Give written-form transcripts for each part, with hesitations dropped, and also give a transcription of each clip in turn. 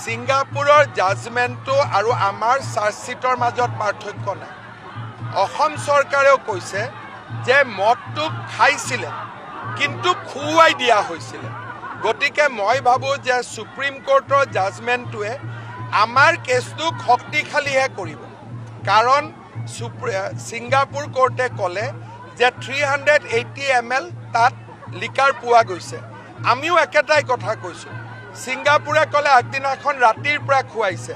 ছিংগাপুৰৰ জাজমেণ্টটো আৰু আমাৰ চাৰ্জশ্বিটৰ মাজত পাৰ্থক্য নাই। অসম চৰকাৰেও কৈছে যে মদটো খাইছিলে, কিন্তু খুওৱাই দিয়া হৈছিলে। গতিকে মই ভাবোঁ যে ছুপ্ৰিম কোৰ্টৰ জাজমেণ্টটোৱে আমাৰ কেছটোক শক্তিশালীহে কৰিব, কাৰণ ছিংগাপুৰ কোৰ্টে ক'লে যে 380 ml তাত লিকাৰ পোৱা গৈছে। আমিও একেটাই কথা কৈছোঁ। ছিংগাপুৰে ক'লে আগদিনাখন ৰাতিৰ পৰা খুৱাইছে,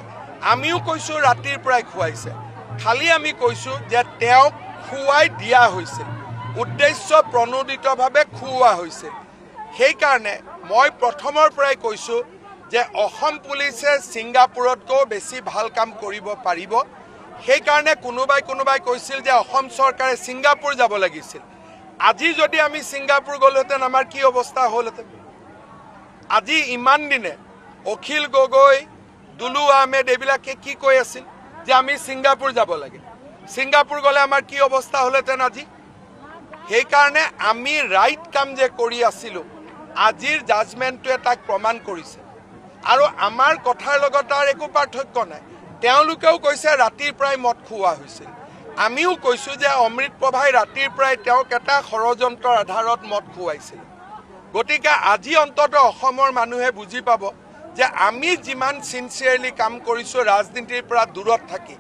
আমিও কৈছোঁ ৰাতিৰ পৰাই খুৱাইছে। খালি আমি কৈছোঁ যে তেওঁক খুৱাই দিয়া হৈছিল, উদ্দেশ্য প্ৰণোদিতভাৱে খুওৱা হৈছিল। সেইকাৰণে মই প্ৰথমৰ পৰাই কৈছোঁ যে অসম পুলিচে ছিংগাপুৰতকৈও বেছি ভাল কাম কৰিব পাৰিব। সেইকাৰণে কোনোবাই কোনোবাই কৈছিল যে অসম চৰকাৰে ছিংগাপুৰ যাব লাগিছিল। আজি যদি আমি ছিংগাপুৰ গ'লোহেঁতেন, আমাৰ কি অৱস্থা হ'লহেঁতেন? আজি ইমান দিনে অখিল গগৈ, দুলু আহমেদ এইবিলাকে কি কৈ আছিল যে আমি ছিংগাপুৰ যাব লাগে। ছিংগাপুৰ গ'লে আমাৰ কি অৱস্থা হ'লহেঁতেন আজি? সেইকাৰণে আমি ৰাইট কাম যে কৰি আছিলোঁ, আজিৰ জাজমেণ্টটোৱে তাক প্ৰমাণ কৰিছে। আৰু আমাৰ কথাৰ লগত তাৰ একো পাৰ্থক্য নাই। তেওঁলোকেও কৈছে ৰাতিৰ পৰাই মদ খুওৱা হৈছিল। আমিও কৈছোঁ যে অমৃত প্ৰভাই ৰাতিৰ পৰাই তেওঁক এটা ষড়যন্ত্ৰৰ আধাৰত মদ খুৱাইছিল। গতিকে আজি অন্ততঃ অসমৰ মানুহে বুজি পাব যে আমি যিমান চিনচিয়াৰলি কাম কৰিছোঁ ৰাজনীতিৰ পৰা দূৰত থাকি,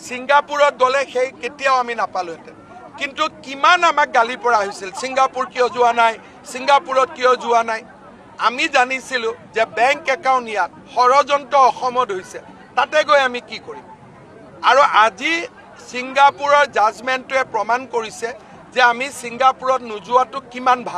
ছিংগাপুৰত গ'লে সেই কেতিয়াও আমি নাপালোহেঁতেন। কিন্তু কিমান আমাক গালি পৰা হৈছিল, ছিংগাপুৰ কিয় যোৱা নাই, ছিংগাপুৰত কিয় যোৱা নাই। আমি জানিছিলোঁ যে বেংক একাউণ্ট ইয়াত, ষড়যন্ত্ৰ অসমত হৈছে, তাতে গৈ আমি কি কৰিম? আৰু আজি ছিংগাপুৰৰ জাজমেণ্টটোৱে প্ৰমাণ কৰিছে যে আমি ছিংগাপুৰত নোযোৱাটো কিমান ভাল।